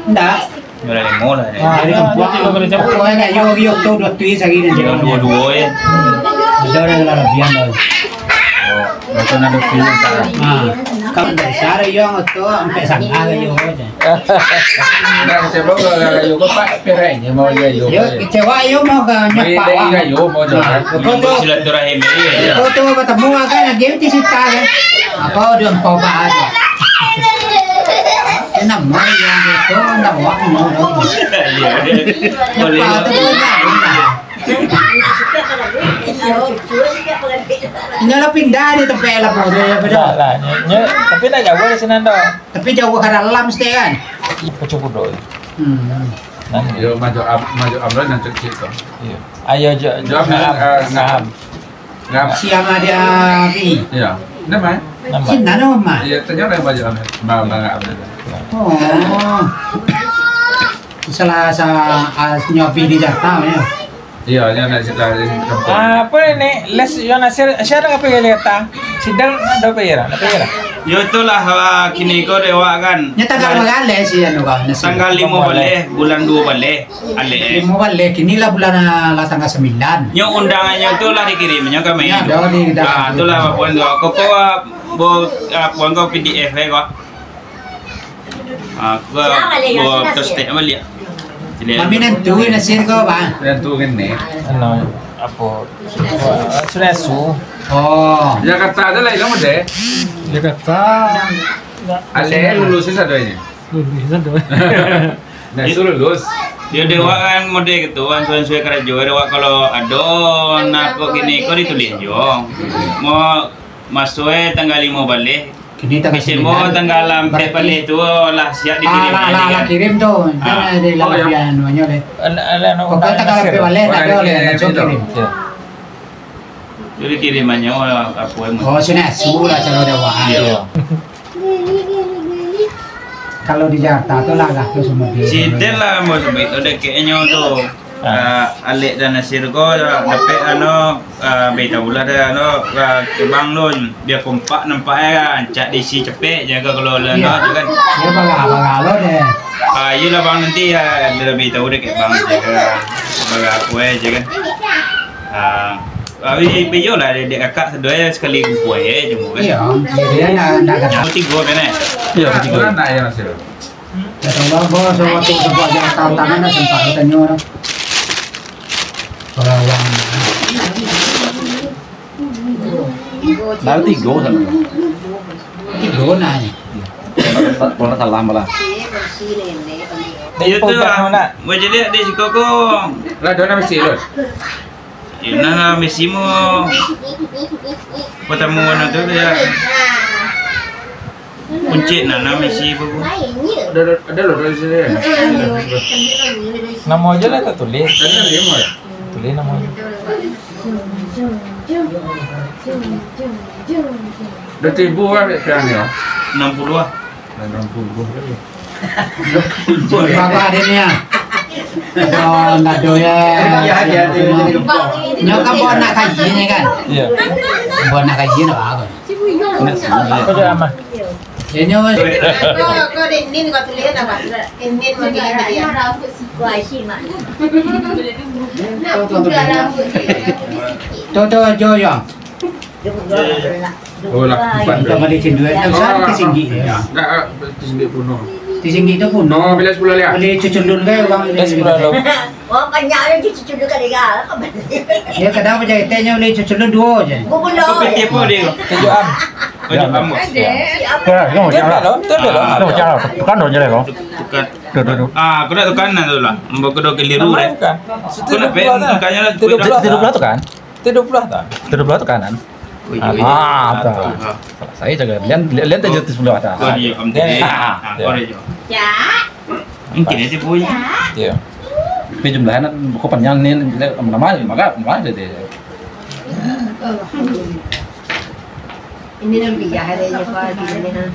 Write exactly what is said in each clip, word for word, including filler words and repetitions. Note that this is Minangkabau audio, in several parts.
Ndak. Jualan limo lah, deh. Ah, jadi kempuak. Pokoknya kayak yo, yo, tu dua tui sagi dan yo, dua, dua, ya. Ada orang yang lebih, ada. Oh, betul, ada tui yang tak. Ah, kalau dari sana, yo, tu sampai sana, yo, aja. Ndak kecewa kalau kayo ko, Pak, perai je mau dia yo. Yo, kecewa yo mau ka nyo Pak. Kayo mau jualan. Silaturahim ni. Ko tu batamu kan lagi ti sita kan. Apa dia empau Pak ada. Nama yang itu ndak wak mau dong. Iya. Boleh. Apa tu dia? Inyo lah pindah di tempat lah, bodoh, ya, bodoh. Lah, lah, nyo, nyo, tapi ndak jauah dari sinan doh. Tapi jauah ka dalam sete kan? Ih, pacah bodoh. Hmm. Nah, yo, maju am-, maju amlan nan cek-cek tu. Iya. Ayo, jo, jo, ngam, ah, ngam. Ngam. Siang ada ni. Iya. Nama? Nama? Sini nama? Iya, tanya lah maju amlan. Bang, bang, amlan. Oh. Salah sa-, ah, nyopi di Jakarta, ya. Iya, nya nak cerita di kampung. Ah, apa ni, Les Yon Nasir, siapa apa yang kata? Sidang ada apa ya? Apa ya? Yo, itulah, ah, kini ko dewak kan. Nya tanggal berapa sih, anu, kau, Nasir? Tanggal limo baleh, bulan dua baleh, alek. Limo baleh, kini lah bulan, ah, lah tanggal sembilan. Nyo undangan nyo tu lah dikirim nyo ka main. Ya, dah di, dah. Ah, itulah apa pun tu. Kau, kau, ah, bo-, ah, puan kau P D F eh, kau. Ah, aku bawa plastik balik. Kami nentu Nasir ko, Bang. Nentu kan ni. Anu, apa? Sudah su. Oh. Jakarta tu lah ilmu deh. Jakarta. Alek lulus sado ini. Lulus sado. Nah, su lulus. Dia dewak kan mode gitu, kan suai-suai karajo. Dewak kalau ado nak kok gini, kok ditulis jo. Mau masuk eh tanggal limo baleh. Kini tanggal sembilan. Tanggal ampek baleh tu lah siap dikirim. Ah, lah, lah, lah, kirim tu. Ah. Jangan ada lah. Oh, ya. Biar anuanyo deh. Pokoknya tanggal ampek baleh, tak ada oleh, langsung kirim. Jadi kirimannya apa yang... Oh, sini asu lah cara dia. Iya. Kalau di Jakarta tu lah, lah, tu semua di... Siden lah, mau sebut tu dekeknyo tu. Ah. Ah, Alek dan Nasir ko dapek anu, ah, beritahu lah dah anu, ah, ke bang lun, biar kompak nampak eh, rancak diisi capek je kalau lun tu kan. Dia bagak-bagak lo deh. Ah, iyolah bang, nanti ya, dia beritahu deh ke bang je kan. Bagak aku eh je kan. Ah, tapi, tapi iyolah, dek kakak sado eh, sekali kumpul eh, cuma kan. Iya, dia nak, nak kata. Yang tiga kan eh? Iya, tiga. Nak ya, Nasir? Ya, tolong, bos, waktu sebuah jam tantangan dah sempat katanya orang. Orang. Baru tiga sana. Tiga nak ni. Kalau tak salah malah. Iyo tu lah. Buat jadi di siko ko. Lah, dona mesti, Lun. Iyo, nah, mesti mo. Pertama tu dia. Kunci nana misi buku. Ada, ada, ada loh dari sini. Namo aja lah tak tulis. Tadi ada lima ya? Tulis namo aja. Dah tibu kan pian ya? Enam puluh lah. Enam puluh. Bapak ada ni ya. Kalau ndak ada ya. Nyo kan bawa nak kaji ni kan? Iya. Bawa nak kaji nak apa? Nak sini. Apa tu, Amah? Inyo, Mas. Kau, kau di Nin kau tulis apa? Nin mandi tadi ya? Tu, tu, Jo, Jo. Oh, lah, empat. Kita balik sini dulu. Nak usah ke sini, ya. Nak, ah, ke sini puno. Di sini tu puno. Oh, bila sepuluh lihat. Boleh cucul dulu kan, Bang? Bila sepuluh dulu. Oh, banyak aja cucu dulu kali ya. Ya, kadang apa jadi tanya oleh cucu lu dua aja. Buku lo. Kau piti apa dia? Tujuh am. Tujuh am. Ada. Ya, no, jangan lah. Tujuh lo. No, jangan lah. Tukar no, jangan lo. Tukar. Tuh, tuh, tuh. Ah, aku nak tukar nah tu lah. Mbok kedua keliru eh. Aku nak pen, bukannya lah. Tujuh belas tu kan? Tujuh belas tu kan? Tujuh belas tu kanan. Oh, iya, iya. Ah, betul. Salah saya jaga. Lian, lian, lian tu sebelah atas. Kau ni, Om Tini. Ah, kau ni, Jo. Ya. Mungkin aja, boy. Iya. Tapi jumlahnya buku panjang ni, nama, nama, nama ada deh. Ini lebih ya, ada yang apa, gini, ha.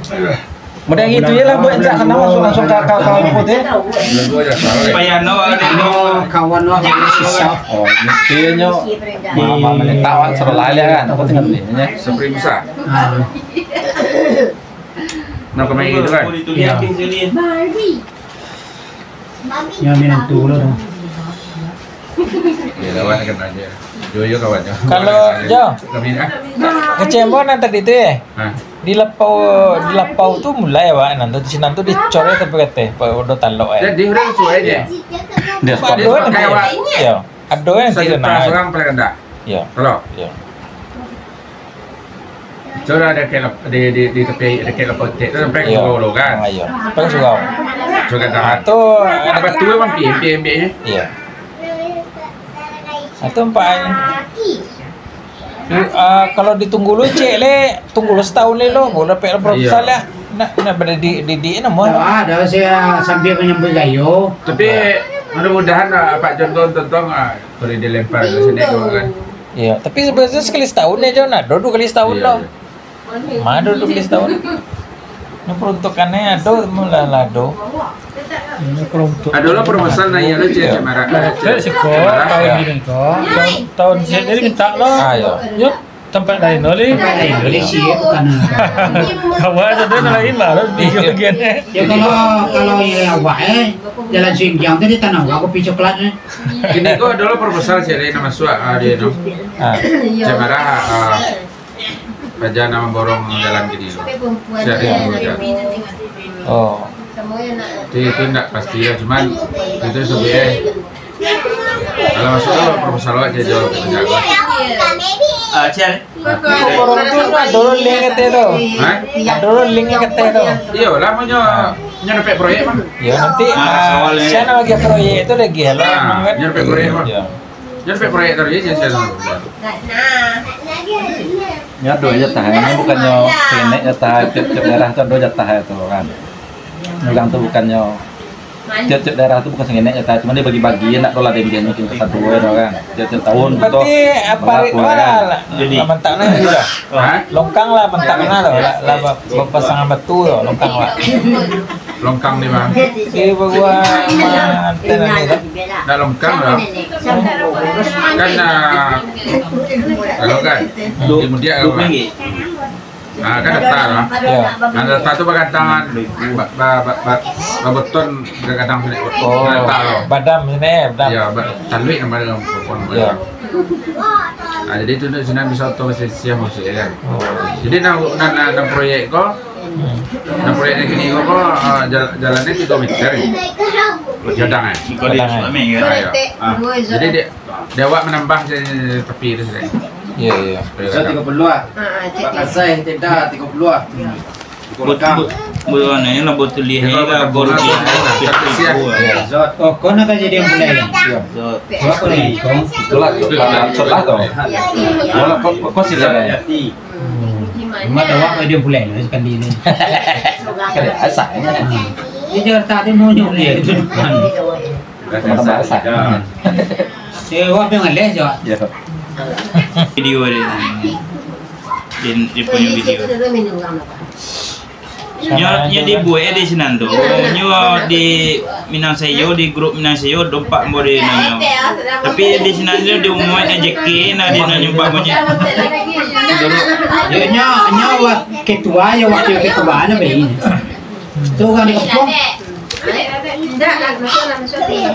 Model gitu ya lah, buat tak kenal langsung, langsung ke, ke, ke, ke, ke. Supaya no, ada no. Kawan no, ada sisa. Oh, mestinya mama menetakan sebelah aja kan, aku tinggal belinya. Seperti bisa. Ah. Nak kemain gitu kan? Iya. Nyo minantu lo tu. Ya, lawan kan aja. Joyo kawan nyo. Kalau, Jo. Kami, ah. Kecembuan nan tadi tu, eh? Ha. Di lapau, di lapau tu mulai awak nan tu, sinan tu dicor ya, tapi kata, pa-, udah talok, eh. Jadi, udah sesuai je. Dia Ado yang pakai awak. Iyo. Ado yang Sajuta surang paling rendah. Iyo. Kalau? Iyo. Coba ada kayak lap-, di, di, di tepi, ada kayak lapau tek tu sampai ke surau tu kan? Ah, iyo. Sampai surau. Coba dah. Ah, tu ada batu memang pi, pi, pi, eh. Iyo. Atau empat. Ah, kalau ditunggu lu, cek le, tunggu lu setahun le lo, baru dapat proposal ya. Nak, nak pada di, di, di, namun. Ada saya sambil menyambut gayo. Tapi mudah-mudahan, ah, Pak John tu untung-untung, ah, boleh dilempar ke sini tu kan. Iya, tapi sebenarnya sekali setahun ya, John. Ada dua kali setahun. Iya, tau. Iya. Mana dua kali setahun? Ini peruntukannya ada, mula lah ada. Ini peruntuk. Ado lah proposal naiak lo, Cik, Cik Mara. Nah, Cik, Cik Mara. Tahun ini ko, tahun, tahun saya jadi minta lah. Ah, iya. Yuk, tempat lain lo, Li. Tempat lain lo, Li, sih, bukan. Awak ada lain lah, lo. Iya. Ya, kalau, kalau yang awak, eh, jalan Singgiang tu di Tanah Abang, kopi coklat, eh. Kini ko ado lah proposal, Cik, lain nak masuk, ah, dia tu. Ah. Cik Mara, ah, Paja nak mamborong jalan kini tu. Siap, ya, siap. Oh. Itu, itu ndak pasti lah, cuman itu sebenarnya kalau masuk tu proposal awak je jawab, kita jawab. Ah, Cian. Mamborong tu ado link kata tu. Hah? Ado link kata tu. Iyo, lah, mau nyo, nyo dapat proyek mah. Ya, nanti, ah, awalnya. Siapa lagi proyek tu lagi, lah, kan? Nyo dapat proyek mah. Ya. Nyo dapat proyek tadi je, Cian. Nyo ado jatah, nyo bukannyo sakenek jatah, tiap-tiap daerah tu ado jatah tu kan. Urang tu bukannyo, tiap-tiap daerah tu bukan sakenek jatah, cuma dibagi-bagi, ndak ado lah dek inyo tu satu tu kan. Tiap-tiap tahun tu. Berarti apa, barapo, kan? Lah, lah, mentang nah sudah. Hah? Longkang lah mentang nah tu, lah, lah ba-, bapasangan batu tu, longkang lah. Longkang ni, Bang. Eh, bawa mantan ni, tak? Nak longkang lah. Kan, ah, kalau kan, di mudiak kalau kan. Ah, kan datar lah. Ya. Nah, datar tu bagantangan, ba-, ba-, ba-, ba-, babeton gadang sini. Oh, datar tu. Badam sini, badam. Ya, ba-, taluik nama dia, pokok nama dia. Ya. Ah, jadi tu sinan bisa oto basisiah maksudnya kan. Oh. Jadi nak, nak, nak, nak proyek ko, Hmm. Nah, proyek nan kini ko, ko, ah, jal-, jalannyo tigo meter ni. Gadang, eh? Gadang, eh? Ah, ya. Ah. Jadi, di, di awak manambah je tapi tu sudah. Iya, iya. Supaya so, gadang. Tigo puluah lah. Ah, ah, cek. Bak kasai tidak tigo puluah lah. Hmm. Buat, buat, buat warna ni lah, buat tulis ni lah, buat tulis. Satu siang. Iya. Zot. Oh, kau nak jadi yang mulai? Iya. Zot. Kau apa ni? Kau? Itulah, itulah, itulah tu. Kau, kau, kau sila. Hmm. Cuma dah awak kau dia pulai lah sekali ni. Asal. Hmm. Di Jakarta tu monyok dia itu depan. Tambah-tambah asal. Hmm. Eh, awak yang ngalih je, Wak. Ya. Video dia. Dia, dia punya video. Nyo, nyo dibuek di sinan tu. Nyo di Minang Sayo, di grup Minang Sayo, dompak ambo di nyo. Tapi di sinan tu di umua J K, nah, di nyo nyumpak bunyi. Yo, nyo, nyo wak-, ketua, yo wakil ketua, nah, bae. Tu urang di kampung. Indak lah, masuk lah, masuk lah.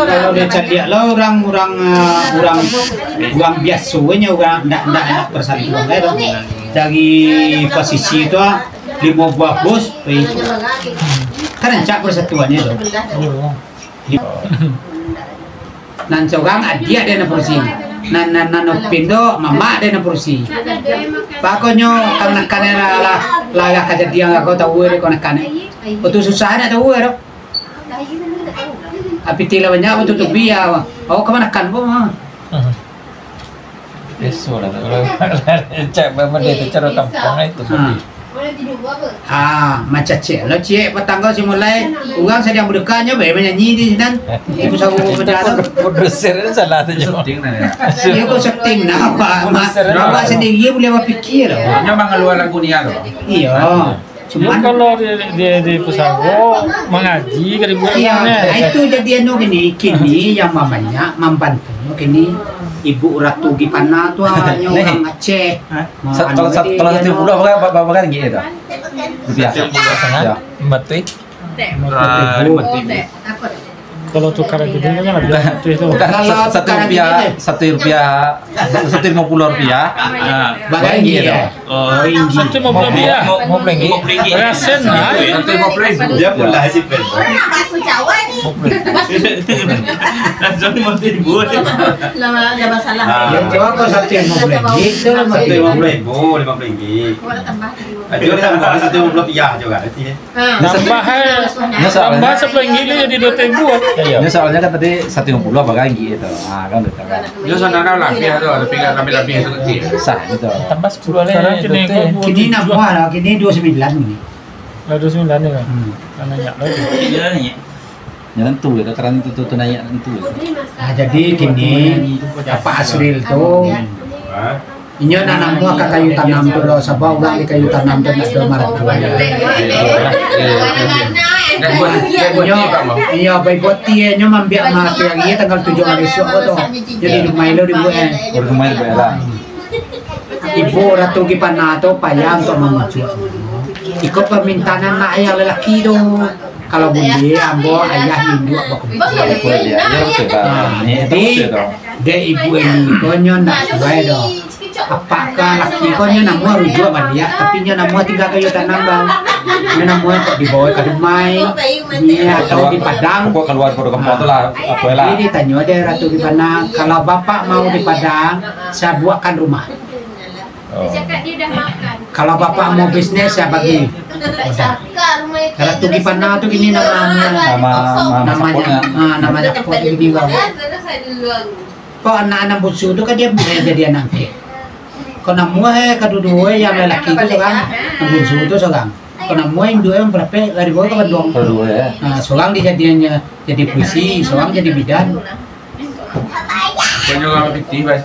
Kalau dia caliak lah urang, urang, ah, urang, urang biasonyo, urang ndak, ndak, ndak persatuan kan tu. Dari posisi tu, ah, limo buah bos, kan rancak persatuannyo tu. Nan surang adiak den nan padusi. Nan, nan, nan Opin tu mamak den nan padusi. Pakonyo kamanakan lah, lah, lah, lah kajadian ko tau dek kamanakan. Batua susah dak tau dek tu. Api tila banyak batutupi ya. Awak kamanakan pun mah. Biaso lah tu. Kalau cak benda tu cara kampuang lah itu. Ha. Ah, macam ciek lo ciek patangga simulai urang sadang baduka nyo bae manyanyi di sinan. Ibu sawo benda tu. Produser tu salah tu nyo. Syuting lah ya. Iyo ko syuting nah, Pak. Produser tu salah. Awak sandiri buliah bapikia lo. Nyo mangalua lagu ni lo. Iyo. Cuman kalau di, di, di pesawat mangaji ka dibuek. Iyo, nah, itu jadi anu kini, kini yang mabanyak mambantu kini Ibu Ratu Gipana tu, ah, nyo urang Aceh. Sa-, kalau sa-, kalau satu puluah, berapa, berapa, berapa ringgit itu? Rupiah. Satu puluah setengah. Ya. Betul. Ah, lima ribu. Kalau tukar jadi kan lebih Bukan, ratus tu. Bukan Kalau sa-, satu tukar rupiah, jadi satu rupiah, satu lima puluh rupiah. Ah, Bagai bagai gitu. Dia. Oh, ringgit. Satu lima puluh rupiah. Lima puluh ringgit. Perasaan lah. Satu lima puluh ribu. Dia pun lah hasil pen. Orang nak bakso Jawa ni. Langsung lima puluh ribu. Lah, lah masalah. Ah. Ya, coba kau satu lima puluh ringgit, tu lah Satu lima puluh ribu, lima puluh ringgit. Orang tambah dulu. Ah, dia tambah satu lima puluh rupiah juga, nanti, ya. Ha. Dia satu Tambah, eh, Dia soalnya tambah sepuluh ringgit tu jadi dua ribu, ah. Iya. Dia soalnya kan tadi satu lima puluh apa kan gitu. Ah, kan udah tahu. Dia saudara lah, dia tu, tapi kan lebih-lebih tu kecil. Sah gitu. Tambah sepuluh lah. Sekarang ya, kini dua ribu. Kini nambah lah, kini dua sembilan ni. Lah, dua sembilan ni kan? Hmm. Kan banyak lagi. Iya, iya. Ya, tentu ya, karena itu tu, tu naik tentu ya. Ah, jadi kini, Apak Asril tu, Ha? inyo nak namuah ka kayu tanam tu lo, sabab urang di kayu tanam tu nak do maratua. Inyo, iyo, bai boti, inyo mambiak mati hari tanggal tujuh hari esok tu. Jadi, rumah lo dibuat, eh. Oh, rumah dibuat lah. Ibu Ratu Gipana tu payah untuk mangucuak. Iko pamintaan anak ayah lalaki tu. Kalau buliah, ambo ayah induak bakumpua. Bakumpua dia, ya, betul, Bang. Nah, Ni, jadi, betul, dong. Dek ibu ini ko nyo ndak suai doh. Apakah laki ko nyo namuah rujuak baliak, tapi nyo namuah tingga kayu tanam, Bang. Nyo namuah kok dibawa ka rumah, ni atau di Padang. Pokok kaluar pada kampung tu lah, apa lah. Jadi ditanyo dek Ratu Gipana, kalau bapak mau di Padang, saya buatkan rumah. Oh. Dia cakap dia dah makan. Kalau bapak mau bisnis, saya bagi. Udah. Ratu Gipana tu gini nama, Nama, nama namanya. Sapoknya. Ah, namanya sapok dia gini, Bang. Kok anak-anak bunsu tu kan dia boleh jadi anak angkek. Kok namuah, eh, kaduo-duo, eh, yang lelaki tu seorang, yang bunsu tu seorang. Kok namuah induak, eh, berapa, lari bawa ke Bandung. Kaduo, ya. Ah, seorang dijadiannya jadi polisi, seorang jadi bidan. Banyak orang pitih, Bang.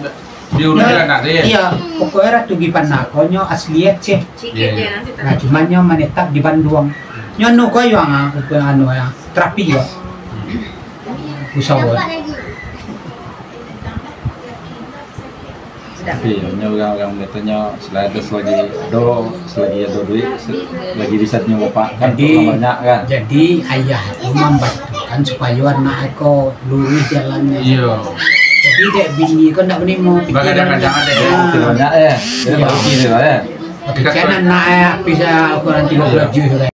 Diurus Nah, anak dia. Iya, pokoknya Ratu Gipana ko nyo asli Aceh. Iya, iya. Nah, cuman nyo manetap di Bandung. Nyo anu ko yo, ah, anu, ah, terapi yo. Usaha. Tapi yo, nyo urang-urang batanyo, selagi ado, selagi ado, selagi ado duit, se-, lagi bisa nyo bapak kan. Jadi, urang banyak kan. Jadi ayah tu mambantukan supayo anak ko luruih jalannyo. Iyo. Jadi dek bini ko ndak bani mau pitih. Bagadang-gadang ado. Ah. Banyak, ya. Jadi Iyo. Bagus gitu, ya. Kasihan anak, eh, habis, eh, Al-Quran tiga puluh juz, kan.